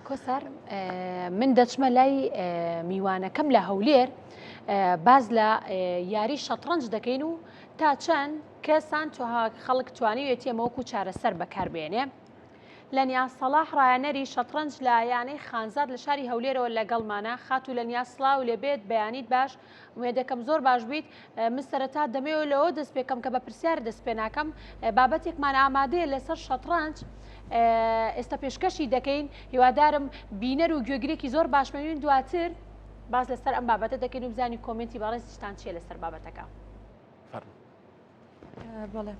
کۆسار من دەچمە لای میوانەکەم لە هەولێر باز لە یاری شەتڕەنج دەکەین و تا چەند کەسان خەڵک توانیوێتی ئەمە وەکو چارەسەر بەکاربێنێ. لەنیا سەڵاح ڕایەنەری شەتڕەنج لە یانەی خانزاد لە شاری هەولێرەوە لەگەڵمانە. خاتوو لەنیا سڵاو لێبێت، بەیانیت باش، ئومێدەکەم زۆر باش بیت. من سەرەتا دەمەوێت لەوە دەست پێکەم کە بە پرسیار دەست پێ ناکەم. بابەتێکمان ئامادەیە لەسەر شەتڕەنج ئێستا پێشکەشی دەکەین. هیوادارم بینەر و گوێگرێکی زۆر باشمەوین دواتر باس لەسەر ئەم بابەتە دەکەین و بزانین کۆمێنتی بەڕێزیشتان چییە لەسەر بابەتەکە. فەرموو. بەڵێ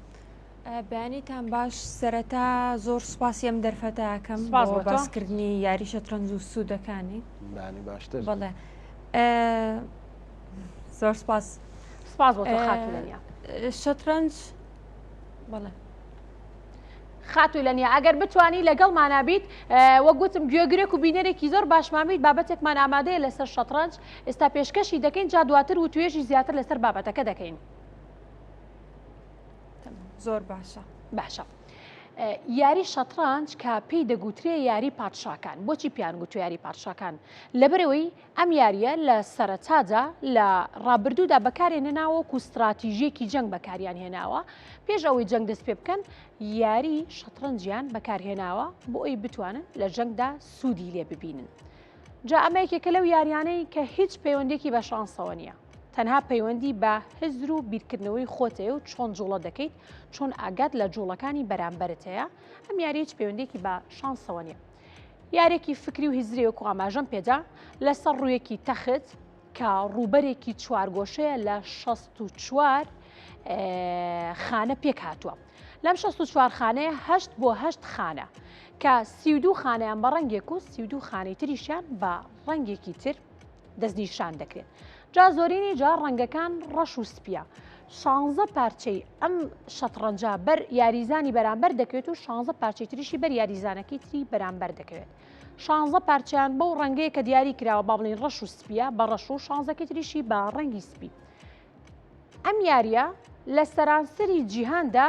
بەیانیتان باش سەرەتا زۆر سوپاسی ئەم دەرفەتە ئەکەم سپاس بۆ بۆ تۆ. باسکردنی یاری شەترەنج و سوودەکانی بەیانی باشتر. بەڵێ زۆر سپاس سپاس بۆ تۆ خاتوو لەنیا. شەترەنج بەڵێ. خاتوو لەنیا ئەگەر بتانی لەگەڵمانا بیت وەک گوتم گوێگرێک و بینەرێکی زۆر باشمان بیت بابەتێکمان ئامادەیە لەسەر شەتڕەنج ئێستا پێشکەشی دەکەین جا دواتر وتوێژی زیاتر لەسەر بابەتەکە دەکەین. زۆر باشە. باشە. یاری شەتڕەنج کە پێی دەگوترێ یاری پادشاکان بۆچی پیان گوتو یاری پادشاکان لەبەرەوەی ئەم یاریە لە سەرەتادا لە ڕابردوودا بەکارێنەناوە وەکو ستراتیژیەکی جەنگ بەکاریان هێناوە پێش ئەوەی جەنگ دەست پێ بکەن یاری شەتڕەنجیان بەکارهێناوە بۆ ئەوی بتوانن لە جەنگدا سوودی لێ ببینن جا ئەمە یەکێکە لەو یاریانەی کە هیچ پەیوەندێکی بە شانسەوە نییە تەنها پەیوەندی بە هزر و بیرکردنەوەی خۆت هەیە و چۆن جوڵە دەکەیت چۆن ئاگات لە جوڵەکانی بەرامبەرت هەیە ئەم یاری هیچ پەیوەندێکی بە شانسەوە نییە یارێکی فکری و هزری وەکو ئاماژەم پێدا لەسەر ڕوویەکی تەخت کە ڕووبەرێکی چوارگۆشەیە لە 64 خانە پێک هاتووە. لەم 64 خانەیە هەشت بۆ هەشت خانە کە 32 خانەیان بە ڕەنگێک و 32 خانەی تریشیان بە ڕەنگێکی تر دەستنیشان دەکرێت. جا زۆرینەی جار ڕەنگەکان ڕەش و سپیە. شانزە پارچەی ئەم شەتڕەنجە بەر یاریزانی بەرامبەر دەکەوێت و شانزە پارچەی تریشی بەر یاریزانەکەی تری بەرامبەر دەکەوێت. شانزە پارچەیان بەو ڕەنگەیە کە دیاری کراوە با بڵێین ڕەش و سپیە بە ڕەش و شانزەکەی تریشی بە ڕەنگی سپی. ئەم یاریە لە سەرانسەری جیهاندا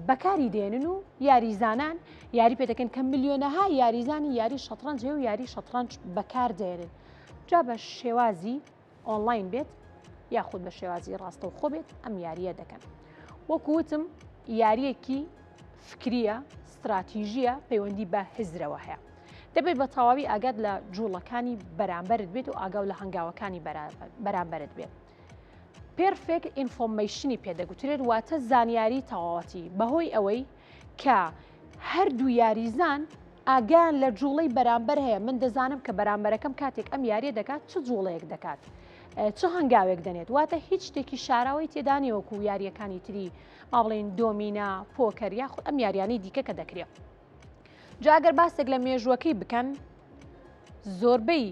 بەکاری دێنن و یاریزانان یاری پێ دەکەن کە ملیۆنەها یاریزانی یاری شەتڕەنج هەیە و یاری شەتڕەنج بەکار دێنن جا بە شێوازی ئۆنلاین بێت یاخود بە شێوازی ڕاستەوخۆ بێت ئەم یاریە دەکەن وەکو وتم یاریەکی فکریە ستراتیژیە پەیوەندی بە هزرەوە هەیە دەبێت بە تەواوی ئاگات لە جوڵەکانی بەرامبەرت بێت و ئاگاو لە هەنگاوەکانی بەرامبەرت بێت perfect information ی پێ دەگوترێت واتە زانیاری تەواوەتی بەهۆی ئەوەی کە هەردوو یاریزان ئاگایان لە جوڵەی بەرامبەر هەیە من دەزانم کە بەرامبەرەکەم کاتێک ئەم یاریە دەکات چ جوڵەیەک دەکات چ هەنگاوێک دەنێت واتە هیچ شتێکی شاراوەی تێدانی وەکو یاریەکانی تری با بڵین دۆمینا پۆکەر یاخود ئەم یاریانی دیکە کە دەکرێت جا ئەگەر باسێک لە مێژووەکەی بکەن زۆربەی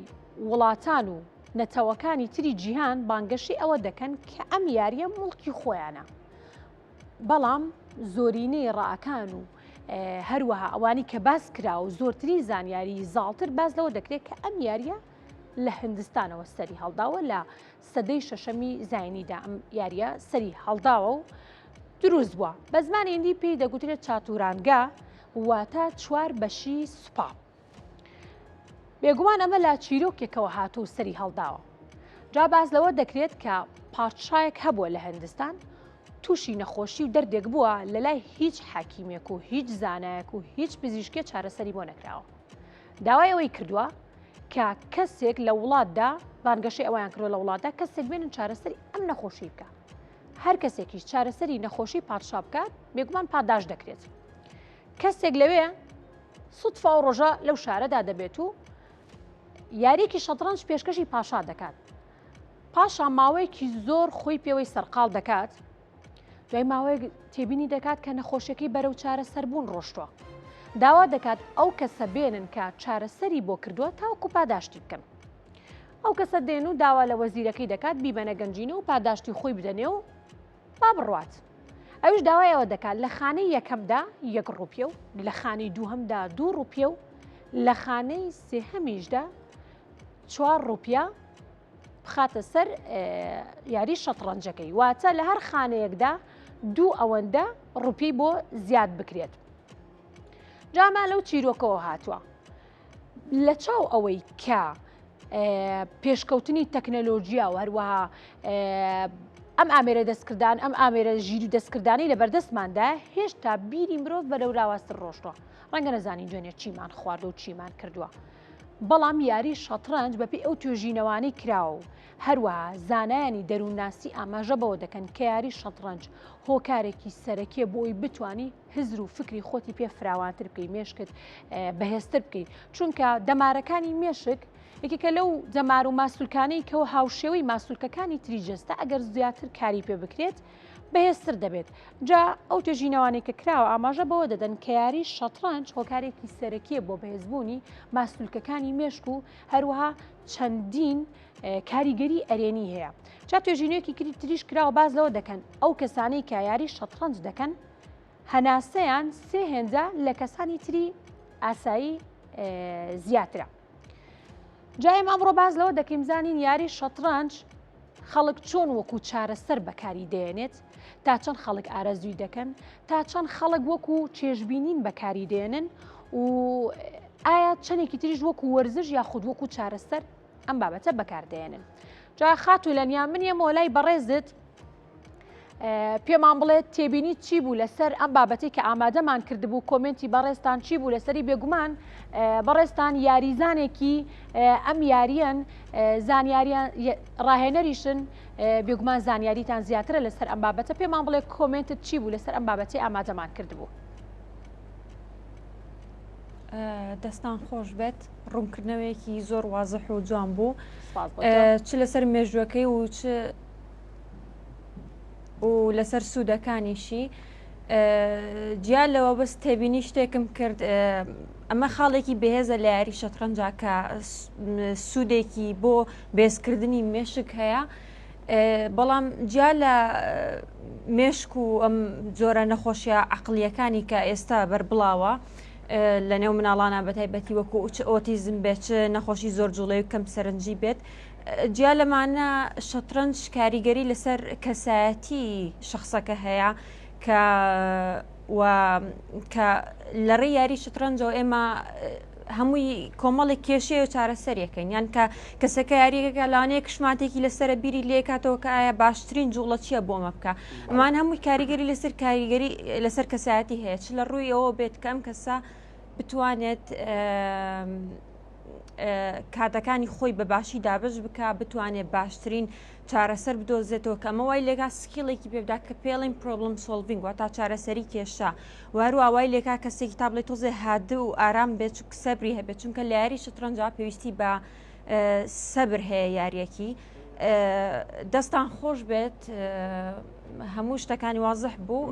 وڵاتان و نەتەوەکانی تری جیهان بانگەشەی ئەوە دەکەن کە ئەم یاریە موڵکی خۆیانە بەڵام زۆرینەی ڕاکان و هەروەها ئەوانی کە باس کرا و زۆرترین زانیاری زاڵتر باس لەوە دەکرێت کە ئەم یاریە لە هندستانەوە سەری هەڵداوە لە سەدەی شەشەمی زینیدا ئەم یاریە سەری هەڵداوە و دروست بووە بە زمانی هندی پێی دەگوترێت چاتورانگا واتە چوار بەشی سوپا. بێگومان ئەمە لە چیرۆکێکەوە هاتوو و سەری هەڵداوە. جا باس لەوە دەکرێت کە پادشایەک هەبووە لە هندستان تووشی نەخۆشی و دەردێک بووە لە لای هیچ حەکیمێک و هیچ زانایەک و هیچ پزیشکێ چارەسەری بۆ نەکراوە. داوای ئەوەی کردووە کە کەسێک لە وڵاتدا بانگەشەی ئەویان کردووە لە وڵاتدا کەسێک بێنن چارەسەری ئەم نەخۆشی بکە. هەر کەسێکیش چارەسەری نەخۆشی پادشا بکات بێگومان پاداش دەکرێت. کەسێک لەوێ سوتفە ئەو ڕۆژە لەو شارەدا دەبێت و یاریەکی شەتڕەنج پێشکەشی پاشا دەکات. پاشا ماوەیەکی زۆر خۆی پێوەی سەرقاڵ دەکات دوای ماوەیەک تێبینی دەکات کە نەخۆشیەکەی بەرەو چارەسەربوون ڕۆشتووە داوا دەکات ئەو کەسە بێنن کە چارەسەری بۆ کردووە تاوەکو پاداشتی بکەن ئەو کەسە دێن و داوا لە وەزیرەکەی دەکات بیبەنە گەنجینە و پاداشتی خۆی بدەنێ و با بڕوات. ئەویش داوای ئەوە دەکات لە خانەی یەکەمدا یەک ڕوپیە و لە خانەی دووهەمدا دوو ڕوپیە و لە خانەی سێهەمیشدا چوار ڕوپیە بخاتە سەر یاری شەتڕەنجەکەی واتە لە هەر خانەیەکدا دوو ئەوەندە ڕوپی بۆ زیاد بکرێت. جاما لەو چیرۆکەوە هاتووە. لە چاو ئەوەی کە پێشکەوتنی تەکنەلۆژیا و هەروەها ئەم ئامێرە دەستکردان ئەم ئامێرە ژیر و دەستکردانی لە بەردەستماندا هێشتا بیری مرۆڤ بەرەو لاوازتر ڕۆشتوە ڕەنگە نەزانین دوێنێ چیمان خواردو و چیمان کردووە بەڵام یاری شەترەنج بەپێی ئەو توێژینەوانەی کراوە و هەروەها زانایانی دەروونناسی ئاماژە بەوە دەکەن کە یاری شەترەنج هۆکارێکی سەرەکیە بۆ ئەوی بتانی هزر و فکری خۆتی پێ فراوانتر بکەی مێشکت بەهێزتر بکەی چونکە دەمارەکانی مێشک یەکێکە لەو دەمار و ماسولکانەی کە هاوشێوەی ماسولکەکانی تری جەستە ئەگەر زیاتر کاری پێ بکرێت بەهێزتر دەبێت جا ئەو توێژینەوانەی کە کراوە ئاماژە بەوە دەدەن کە یاری شەترەنج هۆکارێکی سەرەکیە بۆ بەهێزبوونی ماسولکەکانی مێشک و هەروەها چەندین کاریگەری ئەرێنی هەیە جا توێژینەوەیەکی تریش کراوە باز لەوە دەکەن ئەو کەسانەی کە یاری شەترەنج دەکەن هەناسەیان سێ هێندە لە کەسانی تری ئاسایی زیاترە. جا ئێمە ئەمڕۆ باس لەوە دەکەین بزانین یاری شەترەنج خەڵک چۆن وەکو چارەسەر بەکاری دێنێت تا چەند خەڵک ئارەزووی دەکەن تا چەند خەڵک وەکو چێژبینین بەکاری دێنن و ئایا چەندێکی تریش وەکو وەرزش یاخود وەکو چارەسەر ئەم بابەتە بەکاردێنن جا خاتوو لەنیا من یەمەوە لای بەڕێزت پێمان بڵێت تێبینی چی بوو لەسەر ئەم بابەتەی کە ئامادەمان کردبوو کۆمنتی بەڕێزتان چی بوو لەسەری بێگومان بەڕێزتان یاریزانێکی ئەم یاریەن زانیاریان ڕاهێنەریشن بێگومان زانیاریتان زیاترە لەسەر ئەم بابەتە پێمان بڵێ کۆمنتت چی بوو لەسەر ئەم بابەتی ئامادەمان کردبوو. دەستان خۆش بێت ڕوونکردنەوەیەکی زۆر وازح و جوان بوو چ لەسەر مێژوەکەی و چ و لەسەر سوودەکانیشی جیا لەوە بەس تێبینی شتێکم کرد ئەمە خاڵێکی بەهێزە لە یاری شەتڕەنجا کە سوودێکی بۆ بێزکردنی مێشک هەیە بەڵام جیا لە مێشک و ئەم جۆرە نەخۆشیە عقلیەکانی کە ئێستا بەربڵاوە لە نێو مناڵانە بەتایبەتی وەکو چ ئۆتیزم بێت چ نەخۆشی زۆر جوڵەی و کەم سەرنجی بێت جیا لەمانە شەترەنج کاریگەری لەسەر کەسایەتی شخصەکە هەیە کە و کە لە ڕێی یاری شەترەنجەوە ئێمە هەمووی کۆمەڵێک کێشەیە و چارەسەریەکەین یان کە کەسەکە یاریەکە لەوانەیە کشماتێکی لەسرە بیری لێکاتەوە کە ئایا باشترین جوڵە چییە بۆ ئەمە بکە ئەمان هەمووی کاریگەری لەسەر کاریگەری لەسەر کەسایەتی هەیە چ لە ڕووی ئەوە بێت کە ئەم کەسە بتوانێت کاتەکانی خۆی بە باشی دابش بک بتوانێت باشترین چارەسەر بدۆزێتەوە کە ئەمە وای لێکا skill ێکی پێبدا کە پێڵین problem solving واتا چارەسەری کێشە وارو ئاوای لێکا کەسێکی تا بڵێ تۆزێ هاد و ئارام بێت چ سەبری هەبێت چونکە لە یاری شەترەنجا پێویستی بە سەبر هەیە یاریەکی دەستان خۆش بێت هەموو شتەکانی وازح بوو.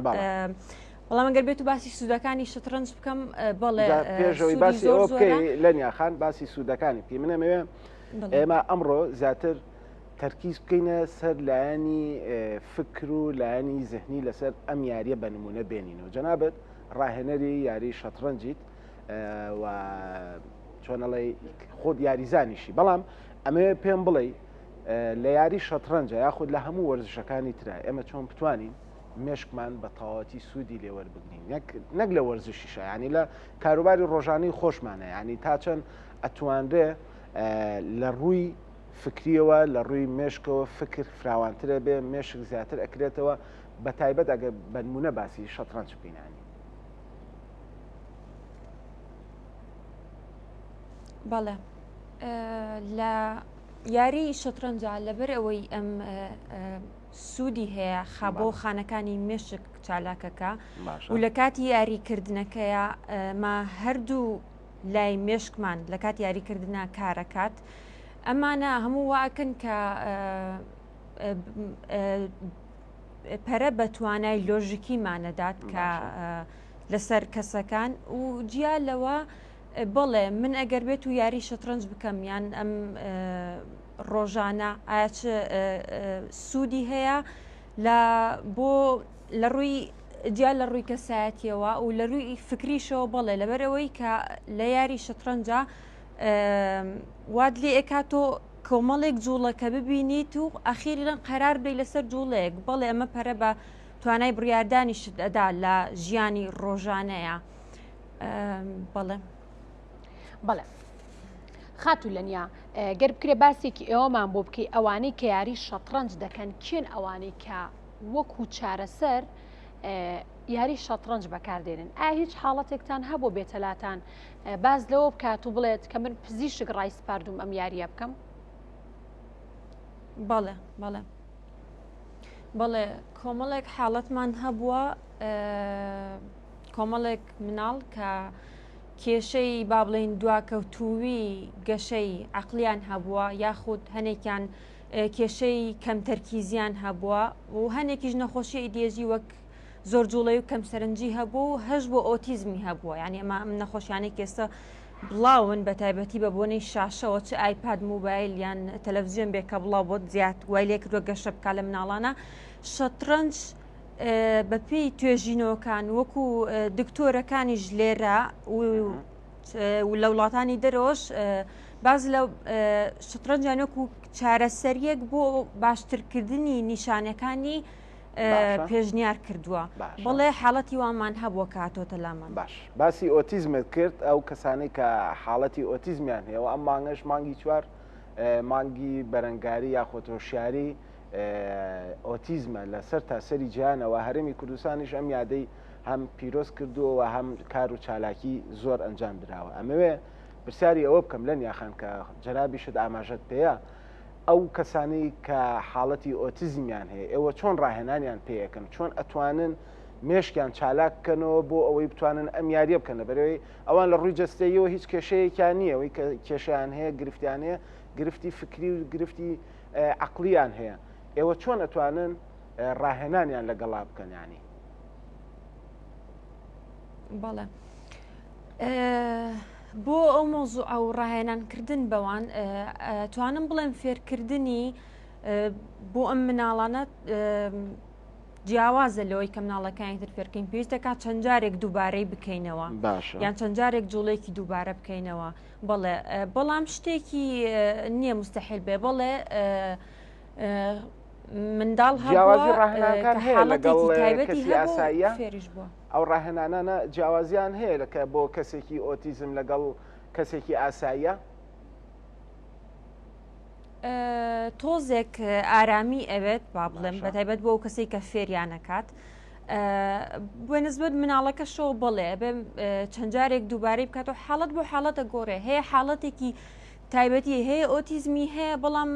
بەڵام ئەگەر بێت و باسی سوودەکانی شەترەنج بکەم بەڵێ پێشەوەی باسی ئەوە بکەی لەنیا خان باسی سوودەکانی بکەی من ئەمەوێ ئێمە ئەمڕۆ زیاتر تەرکیز بکەینە سەر لایەنی فکر و لایەنی زهنی لەسەر ئەم یاریە بە نمونە بێنینەوە جەنابەت ڕاهێنەری یاری شەترەنجیت و چۆنەڵی خۆت یاریزانیشی بەڵام ئەمەوێ پێم بڵێ لە یاری شەترەنجە یاخود لە هەموو وەرزشەکانی ترە ئێمە چۆن بتوانین مێشکمان بە تەواوەتی سوودی لێ وەربگرین نەک لە وەرزشیشە ینی لە کاروباری ڕۆژانەی خۆشمانە ینی تا چەند ئەتوانرێ لە ڕووی فکریەوە لە ڕووی مێشکەوە فکر فراوانترە بێ مێشک زیاتر ئەکرێتەوە بە تایبەت ئەگەر بەنمونە باسی شەترەنج بکەینانی. بەڵێ لە یاری شەترەنجا لەبەر ئەوەی ئەم سوودی هەیە خا بۆ خانەکانی مێشک چالاکەکە و لە کاتی یاریکردنەکەیە ما هەردوو لای مێشکمان لە کاتی یاریکردنا کارەکات ئەمانە هەموو واکەن کە پەرە بە توانای لۆژیکیمانەدات کە لەسەر کەسەکان و جیا لەوە بەڵێ من ئەگەر بێت و یاری شەترەنج بکەم یان ئەم ڕۆژانە ئایا چ سوودی هەیە لە بۆ لە ڕووی جیا لە ڕووی کەسایەتیەوە و لە ڕووی فکریشەوە بەڵێ لەبەرەوەی کە لە یاری شەترەنجا وات لێ ئەکات تۆ کۆمەڵێک جوڵە کە ببینیت و ئەخیرن قەرار بی لەسەر جوڵەیەک بەڵێ ئەمە پەرە بە توانای بڕیاردانیشت ئەدا لە ژیانی ڕۆژانەیە بەڵێ بەڵێ. خاتوو لەنیا گەر بکرێ باسێکی ئێوەمان بۆ بکەی ئەوانەی کە یاری شەتڕەنج دەکەن کێن ئەوانەی کە وەکو چارەسەر یاری شەتڕەنج بەکاردێنن ئایا هیچ حاڵەتێکتان هەبوو بێتەلاتان باز لەوە بکات و بڵێت کە من پزیشک ڕای سپاردوم ئەم یاریە بکەم؟ بەڵێ بەڵێ بەڵێ کۆمەڵێک حاڵەتمان هەبووە کۆمەڵێک مناڵ کە کێشەی با بڵێین دواکەوتووی گەشەی عەقڵیان هەبووە یاخود هەنێکیان کێشەی کەم تەرکیزیان هەبووە و هەنێکیش نەخۆشی ئیدێژی وەک زۆر جوڵەی و کەم سەرنجی هەبوو و هەش بۆ ئۆتیزمی هەبووە یعنی ئەمە ئەم نەخۆشیانەی کێستا بڵاون بە تایبەتی بە بۆنەی شاشەوە چ ئایپاد موبایل یان تەلەڤزیۆن بێ کە بڵاو بۆت زیاد وای لێ کردووە گەشە بکا لە مناڵانە شەترەنج بەپێی توێژینەوەکان وەکو دکتۆرەکانیش لێرە و لە وڵاتانی دەرەوەش باز لە شەترەنجیان وەکو چارەسەریەک بۆ باشترکردنی نیشانەکانی پێشنیار کردووە بەڵێ حاڵەتی وامان هەبووە کاتۆتە لامان باش باسی ئۆتیزمت کرد ئەو کەسانی کە حاڵەتی ئۆتیزمیان هەیە و ئەم مانگەش مانگی چوار مانگی بەرەنگاری یاخۆ هۆشیاری ئۆتیزمە لە سەر تا سەری جیهانەوە هەرێمی کوردستانیش ئەم یادەی هەم پیرۆز کردووە و هەم کار و چالاکی زۆر ئەنجام دراوە ئەمەوێ پرسیاری ئەوە بکەم لە نیاخان کە جەنابیشت ئاماژەت پێیە ئەو کەسانی کە حاڵەتی ئۆتیزمیان هەیە ئێوە چۆن ڕاهێنانیان پێیەکەن چۆن ئەتوانن مێشکیان چالاک بکەنەوە بۆ ئەوەی بتوانن ئەم یاریە بکەن لەبەرەوەی ئەوان لە ڕووی جەستەیەوە هیچ کێشەیەکیان نییە ئەوەی کە کێشیان هەیە گرفتیان هەیە گرفتی فکری و گرفتی عەقڵیان هەیە ئێوە چۆن ئەتوانن ڕاهێنانیان لەگەڵا بکەن ینی؟ بەڵێ بۆ ئەو مۆزوع ئەو ڕاهێنانکردن بەوان توانم بڵێم فێرکردنی بۆ ئەم مناڵانە جیاوازە لەوەی کە مناڵەکانی تر فێرکەین پێویست دەکات چەند جارێک دووبارەی بکەینەوە یان چەند جارێک جوڵێکی دووبارە بکەینەوە بەڵێ بەڵام شتێکی نییە مستحیل بێ بەڵێ منداڵ جیاوازی ڕاهێنانەکان هەیە لەگەڵ کەسی ئاساییە فێریش بووە ئەو ڕاهێنانانە جیاوازیان هەیە لەکە بۆ کەسێکی ئۆتیزم لەگەڵ کەسێکی ئاساییە تۆزێک ئارامی ئەوێت با بڵێم بەتایبەت بۆ ئەو کەسێک کە فێریانەکات بە نسبەت مناڵەکەشەوە بڵێ بێ چەند جارێک دووبارەی بکاتەوە حاڵەت بۆ حاڵەتە گۆڕێ هەیە حاڵەتێکی تایبەتی هەیە ئۆتیزمی هەیە بەڵام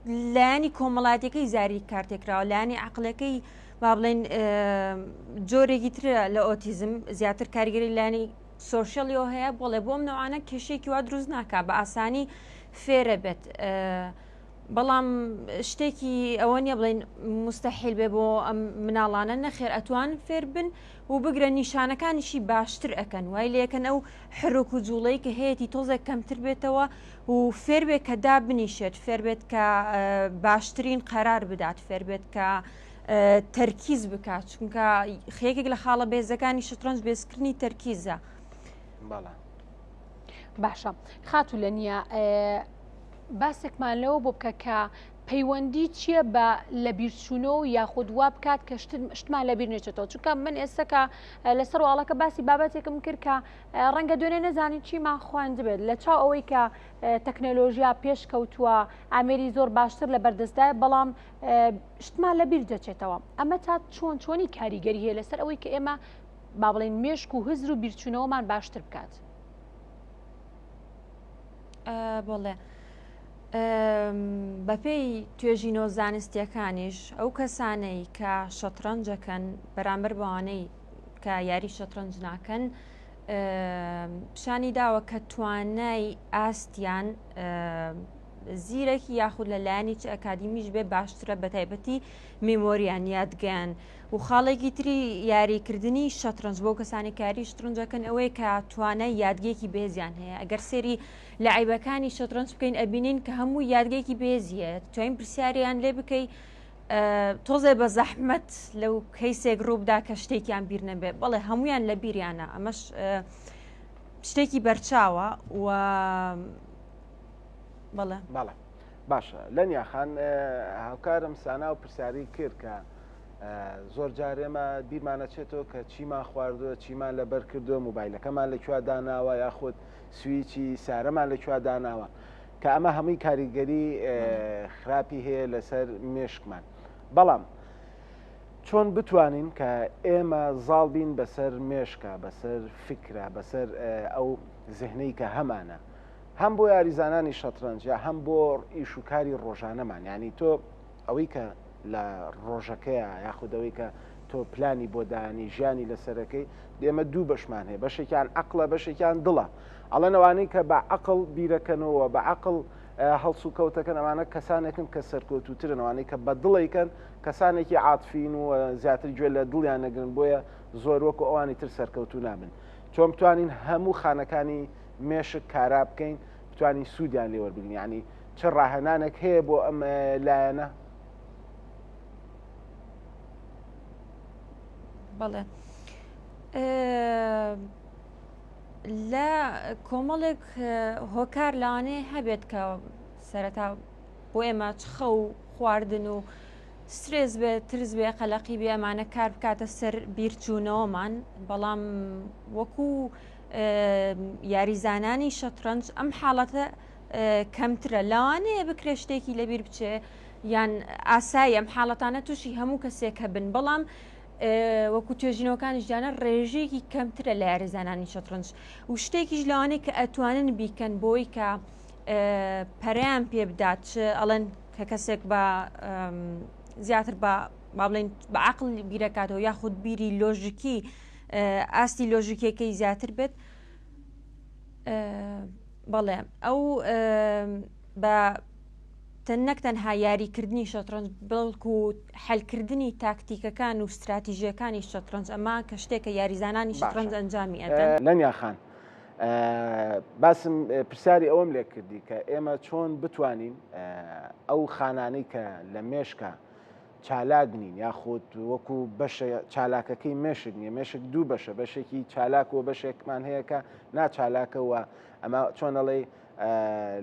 لایەنی کۆمەڵاتیەکەی زاری کارتێکراوە لایەنی عقلەکەی با بڵێن جۆرێکی ترە لە ئۆتیزم زیاتر کاریگەری لایەنی سۆشیالیەوە هەیە بۆڵێ بۆم نەوانە کێشێکی وا دروست ناکا بە ئاسانی فێرە بێت بەڵام شتێکی ئەوە نییە بڵین مستحیل بێ بۆ ئەم مناڵانە نەخێر ئەتوان فێر بن و بگرە نیشانەکانیشی باشتر ئەەکەن وای لەکەن ئەو حرۆک و جوڵەی کە هەیەی تۆزێک کەمتر بێتەوە و فێر بێت کە دابنیشێت فێر بێت کە باشترین قەرار بدات فێر بێت کە تەرکیز بکات چونکە خەیەکێک لە خاڵە بێزەکانی شترەنج بێزکردنی تەرکیزە. بەڵێ. باشە خاتوو لە نییە باسێکمان لەوە بۆ بکە کە پەیوەندی چییە بە لەبیرچوونەوە یاخود وا بکات کە شتمان لەبیر نێچێتەوە چونکە من ئێستا کە لەسەر واڵەکە باسی بابەتێکم کرد کە ڕەنگە دوێنێ نەزانین چیمان خوێندبێت لە چاو ئەوەی کە تەکنەلۆژیا پێش کەوتووە ئامێری زۆر باشتر لە بەردەستدایە بەڵام شتمان لەبیر دەچێتەوە ئەمە تا چۆن چۆنی کاریگەری هەیە لەسەر ئەوەی کە ئێمە با بڵێین مێشک و هزر و بیرچوونەوەمان باشتر بکات. بەڵێ بەپێی توێژینەوە زانستیەکانیش ئەو کەسانەی کە شەترەنجەکەن بەرامبەر بەوانەی کە یاری شەترەنج ناکەن پیشانی داوە کە توانای ئاستیان زیرەکی یاخود لە لایەنی چ ئەکادیمیش بێ باشترە بەتایبەتی میمۆریان یادگەیان و خاڵێکی تری یاریکردنی شەترەنج بۆ کەسانی کاری شترنجەکەن ئەوەیە کە توانای یادگەیەکی بێزیان هەیە ئەگەر سێری لە عیبەکانی شەترەنج بکەین ئەبینین کە هەموو یادگەیەکی بێزی هەیە توانین پرسیاریان لێ بکەی تۆزێ بە زەحمەت لەو کەیسێک ڕووبدا کە شتێکیان بیر نەبێ بەڵێ هەمویان لە بیریانە ئەمەش شتێکی بەرچاوە و بەڵێ بەڵێ باشە لەنیا خان هاوکارم سانا و پرسیاری کرد کە. زۆر جار ئێمە بیرمان ئەچێتەوە کە چیمان خواردووە، چیمان لەبەر کردووە، موبایلەکەمان لە کوێ داناوە یاخود سویچی سارەمان لە کوێ داناوە کە ئەمە هەمووی کاریگەری خراپی هەیە لەسەر مێشکمان. بەڵام چۆن بتوانین کە ئێمە زاڵ بین بەسەر مێشکە، بەسەر فکرە، بەسەر ئەو زهنەی کە هەمانە هەم بۆ یاریزانانی شەترەنج یا هەم بۆ ئیش و کاری ڕۆژانەمان یعنی تۆ ئەوەی کە لە ڕۆژەکەیا یاخود ئەوەی کە تۆ پلانی بۆ دانی ژیانی لەسەرەکەی ئێمە دوو بەشمان هەیە بەشێکیان عەقڵە بەشێکیان دڵە ئەڵێن ئەوانەی کە بە عەقڵ بیرەکەنەوە بە عەقڵ هەڵسوکەوتەکەن ئەمانە کەسانێکن کە سەرکەوتووترن ئەوانەی کە بە دڵیکەن کەسانێکی عاتفین و زیاتر گوێ لە دڵیان نەگرن بۆیە زۆر وەکو ئەوانی تر سەرکەوتوو نابن چۆن بتوانین هەموو خانەکانی مێشک کارا بکەین بتوانین سوودیان لێ وەربگرین یعنی چ ڕاهێنانێک هەیە بۆ ئەم لایەنە؟ بەڵێ لە کۆمەڵێک هۆکار لەوانەیە هەبێت کە سەرەتا بۆ ئێمە چ خەو خواردن و سترێس بێت ترس بێ قەلەقی بێ ئەمانە کار بکاتە سەر بیرچوونەوەمان بەڵام وەکو یاریزانانی شەترەنج ئەم حاڵەتە کەمترە لەوانەیە بکرێ شتێکی لەبیر بچێ یان ئاسایی ئەم حاڵەتانە تووشی هەموو کەسێک هەبن بەڵام وەکو توێژینەوەکانیش دیانە ڕێژەیەکی کەمترە لە یاریزانانی شەترەنج و شتێکیش لەوانەیە کە ئەتوانن بیکەن بۆی کە پەرەیان پێ بدات چ ئەڵێن کە کەسێک بە زیاتر بە با بڵێن بە عقل بیرەکاتەوە یاخود بیری لۆژیکی ئاستی لۆژیکیەکەی زیاتر بێت بەڵێ ئەو بە نەک تەنها یاریکردنی شەترەنج بەڵکو حەلکردنی تاکتیکەکان و ستراتیژیەکانی شەترەنج ئەمە کە شتێکە یاریزانانی شەترەنج ئەنجامی ئەدەن. لەنیا خان باسم پرسیاری ئەوەم لێ کردی کە ئێمە چۆن بتوانین ئەو خانانەی کە لە مێشکە چالاک نین یاخود وەکو بەشە چالاکەکەی مێشک نییە مێشک دوو بەشە بەشێکی چالاک و بەشێکمان هەیە کە ناچالاکەوە ئەمە چۆنەڵێ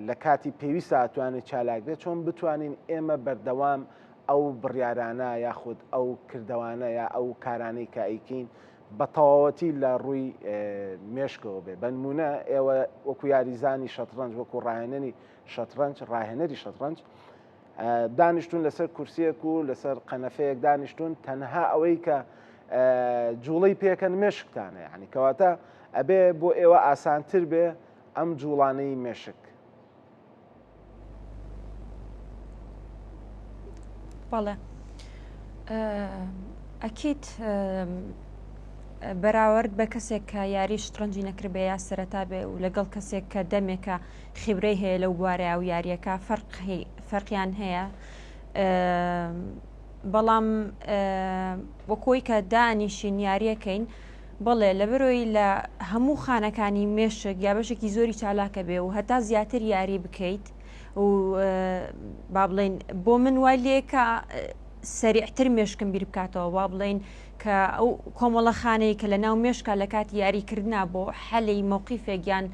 لە کاتی پێویستە ئەتوانێت چالاک بێت چۆن بتوانین ئێمە بەردەوام ئەو بڕیارانە یاخود ئەو کردەوانە یا ئەو کارانەی کە ئەیکەین بە تەواوەتی لە ڕووی مێشکەوە بێ بەنمونە ئێوە وەکو یاریزانی شەتڕەنج وەکو ڕاهێنەری شەتڕەنج ڕاهێنەری شەتڕەنج دانیشتون لەسەر کورسیەک و لەسەر قەنەفەیەک دانیشتون تەنها ئەوەی کە جوڵەی پێکەن مێشکتانە یعنی کەواتە ئەبێ بۆ ئێوە ئاسانتر بێ ئەم جوڵانەی مێشک. بەڵێ ئەکیت بەراورد بە کەسێک کە یاری شتڕەنجی نەکردبێ یا سەرەتا بێ و لەگەڵ کەسێک کە دەمێکە خیبرەی هەیە لەو بوارەیە و یاریەکە فەرقیان هەیە بەڵام وەکۆی کە دانیشین یاریەکەین بەڵێ لەبەرئەوەی لە هەموو خانەکانی مێشک یا بەشێکی زۆری چالاکە بێ و هەتا زیاتر یاری بکەیت و با بڵێین بۆ من وای لێکە سەریعتر مێشکم بیر بکاتەوە با بڵێین کە ئەو کۆمەڵە خانەی کە لە ناو مێشکا لە کاتی یاریکردنا بۆ حەلی مەوقیفێک یان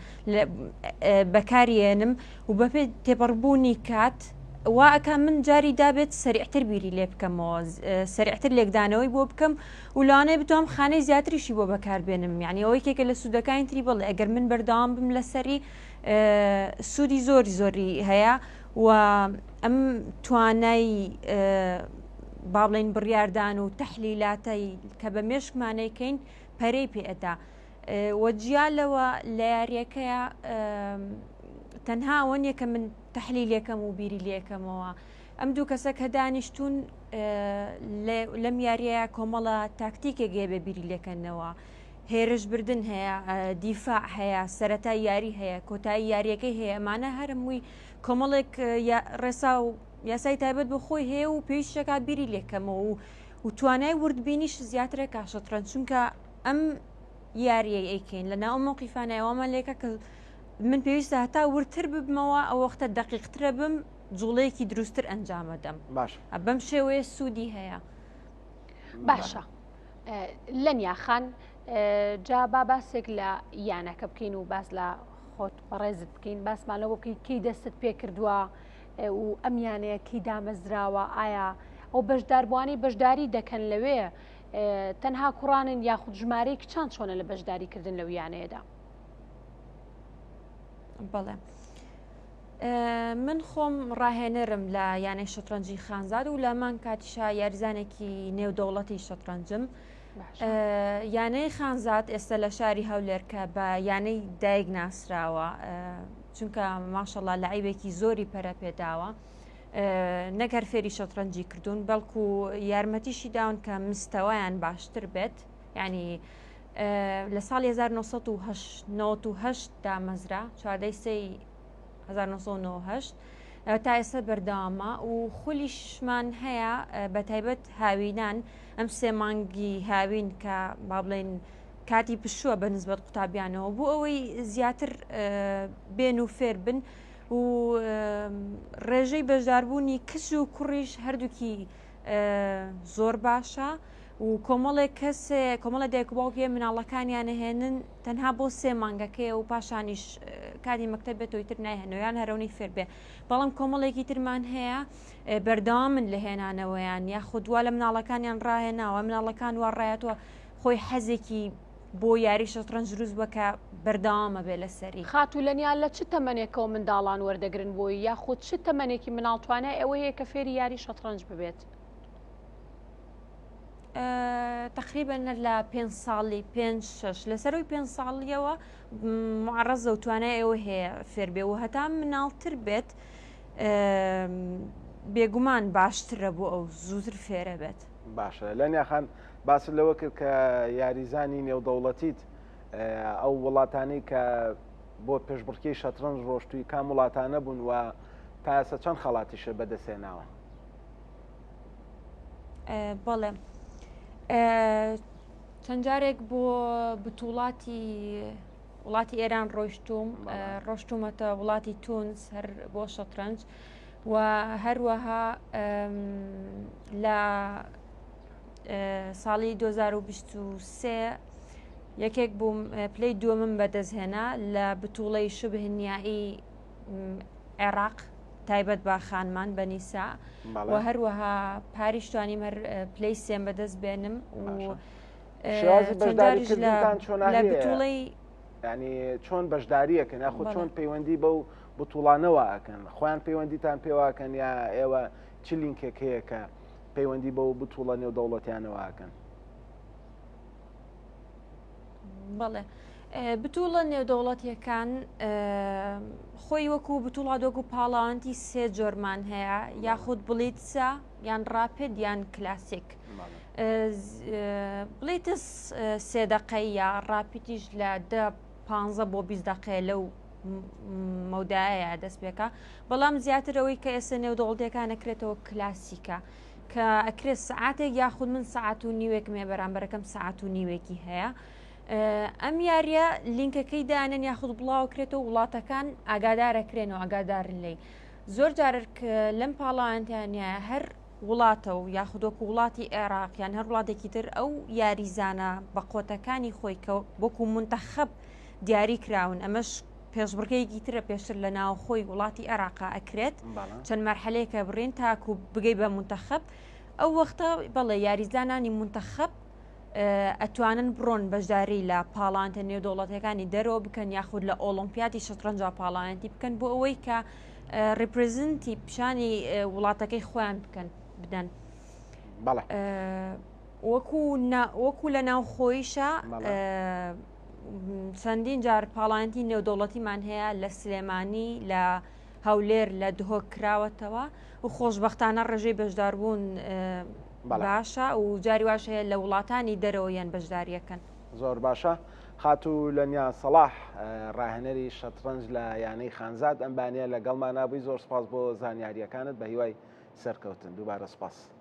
بەکاریێنم و بەپێی تێپەڕبوونی کات وا ئەکا من جاری دابێت سەریعتر بیری لێ بکەمەوە سەریعتر لێکدانەوەی بۆ بکەم و لەوانەیە بتوانم خانەی زیاتریشی بۆ بەکاربێنم یعنی ئەوە یەکێکە لە سوودەکانی تری بەڵێ ئەگەر من بەردەوام بم لەسەری سوودی زۆری زۆری هەیە و ئەم توانای با بڵێین بڕیاردان و تەحلیلاتەی کە بە مێشکمانەیکەین پەرەی پێ ئەدا وە جیا لەوە لە یاریەکەیە تەنها ئەوە نییە کە من تەحلیلێکەم و بیری لێکەمەوە ئەم دوو کەسە کە دانیشتون لەم یاریەیە کۆمەڵە تاکتیکێک هەیە بێ بیری لێکەنەوە هێرش بردن هەیە دیفاع هەیە سەرەتای یاری هەیە کۆتایی یاریەکەی هەیە ئەمانە هەرمووی کۆمەڵێک ڕێسا و یاسای تایبەت بە خۆی هەیە و پێویستەکە بیری لێکەمەوە و و توانای وردبینیش زیاترە کا شەترەنج چونکە ئەم یاریەی ئەیکەین لە ناو مەوقیفانە ئەومان لێکە کە من پێویستە هەتا وردتر ببمەوە ئەو وەختە دەقیقترە بم جوڵەیەکی دروستتر ئەنجامەدەم باش بەم شێوەیە سوودی هەیە. باشە لەنیا خان جا با باسێک لە یانەکە بکەین و باس لە خۆت بەڕێزت بکەین باسمان لەوە بکەین کەی دەستت پێ کردووە و ئەم یانەیە کەی دامەزراوە ئایا ئەو بەشداربووانەی بەشداری دەکەن لەوێ تەنها کوڕانن یاخود ژمارەی کچان چۆنە لە بەشداریکردن لەو یانەیەدا؟ بەڵێ. من خۆم ڕاهێنەرم لە یانەی شەترەنجی خانزاد و لە مان کاتیشا یاریزانێکی نێودەوڵەتی شەترەنجم. یانەی خانزاد ئێستا لە شاری هەولێر کە بە یانەی دایک ناسراوە چونکە ماشەڵا لەعیبێکی زۆری پەرە پێداوە نەک هەر فێری شەترەنجی کردوون بەڵکو یارمەتیشی داون کە مستەوایان باشتر بێت ینی لە ساڵی 1998 دامەزرا چواردەی سێی 1998 تا ئێستا بەردەوامە و خولیشمان هەیە بە تایبەت هاوینان ئەم سێ مانگی هاوین کە با بڵێن کاتی پشووە بە نسبەت قوتابیانەوە بۆ ئەوەی زیاتر بێن و فێر بن و ڕێژەی بەشداربوونی کچ و کوڕیش هەردووکی زۆر باشە و کۆمەڵێک کەسێ کۆمەڵە دایک و باوکێ مناڵەکانیان هێنن تەنها بۆ سێ مانگەکەی و پاشانیش کاتی مەکتەب بێتەوەی تر نایهێنەوەیان هەرەونی فێر بێ بەڵام کۆمەڵێکی ترمان هەیە بەردەوامن لە هێنانەوەیان یاخود وا لە مناڵەکانیان ڕاهێناوە مناڵەکان وا ڕایەتەوە خۆی حەزێکی بۆ یاری شەتڕەنج دروست بووە کە بەردەوامە بێ لەسەری. خاتوو لەنیا لە چ تەمەنێکەوە منداڵان وەردەگرن بۆی یاخود چ تەمەنێکی مناڵ توانای ئەوەی هەیە کە فێری یاری شەتڕەنج ببێت؟ تەقریبەن لە پێنج ساڵی پێنج شەش لە سەروی پێنج ساڵیەوە معڕەزە و توانای ئەوە هەیە فێر بێ و هەتا مناڵتر بێت بێگومان باشترە بۆ ئەو زووتر فێرە بێت. باشە لەنیا خان باست لەوە کرد کە یاریزانی نێودەوڵەتیت ئەو وڵاتانەی کە بۆ پێشبڕکێی شەترەنج ڕۆشتووی کام وڵاتانە بوون و تا ئێستا چەند خەڵاتیشت بەدەستهێناوە؟ بەڵێ چەند جارێک بۆ بتوڵاتی وڵاتی ئێران ڕۆیشتوم ڕۆشتومەتە وڵاتی تونس هەر بۆ شەترەنج و هەروەها لە ساڵی 2023 یەکێک بووم پلەی دووەمم بەدەستهێنا لە بتوڵەی شبه نیایی عێراق تایبەت بە خانمان بە نیسا و هەروەها پاریش توانیم هەر پلەی سێم بەدەست بێنم و شێوازی بەشداریکردنتان چۆن لە بتوڵەی ینی چۆن بەشداریەکەن یاخود چۆن پەیوەندی بەو بتوڵانەوە ئەکەن خۆیان پەیوەندیتان پێواکەن یا ئێوە چ لینکێک هەیە کە پەیوەندی بەو بتوڵە نێودەوڵەتیانەوە ئەکەن؟ بەڵێ بتوڵە نێودەوڵەتیەکان خۆی وەکو بتوڵات وەکو پاڵاوانتی سێ جۆرمان هەیە یاخود بڵیتسە یان ڕاپێد یان کلاسیک بڵیتس سێ دەقەی یا ڕاپیتیش لە دە پ بۆ 20 دقەیە لەو مەودایە دەست پێکە بەڵام زیاترەوەی کە ئێستا نێودەوڵەتیەکان نەکرێتەوە کلاسیکە کە ئەکرێت سعاتێک یاخود من سعات و نیوێکم هەیە بەرامبەرەکەم سعات و نیوێکی هەیە ئەم یاریە لینکەکەی دانن یاخود بڵاوکرێتەوە وڵاتەکان ئاگادارەکرێنەوە ئاگادارن لی زۆر جارێک لەم پاڵاوانتیانە هەر وڵاتە و یاخود وەکو وڵاتی عێراق یان هەر وڵاتێکی تر ئەو یاریزانە بە قۆتەکانی خۆی کە وەکو منتەخەب دیاری کراون ئەمەش پێشبڕکێیەکی ترە پێشتر لە ناوخۆی وڵاتی عێراقا ئەکرێت چەند مەرحەلەیەکە بڕین تاکو بگەی بە منتەخەب ئەو وەختە بەڵێ یاریزانانی منتەخەب ئەتوانن بڕۆن بەشداری لە پاڵانتە نێودەوڵەتەکانی دەرەوە بکەن یاخود لە ئۆڵۆمپیاتی شەترەنجا پاڵانەتی بکەن بۆ ئەوەی کە ڕیپرزنتی پیشانی وڵاتەکەی خۆیان بکەن بدەن وەکو وەکو لە ناوخۆیشە چەندین جار پاڵانتی نێودەوڵەتیمان هەیە لە سلێمانی لە هەولێر لە دهۆک کراوەتەوە و خۆشببختانە ڕێژەی بەشداربوون باشە و جاری واش هەیە لە وڵاتانی دەرەوە یان بەشداریەکەن. زۆر باشە خاتوو لەنیا سەڵاح ڕاهێنەری شەتڕەنج لە یانەی خانزاد ئەم بانیە لەگەڵمانا بووی زۆر سپاس بۆ زانیاریەکانت بە هیوای سەرکەوتن دووبارە سپاس.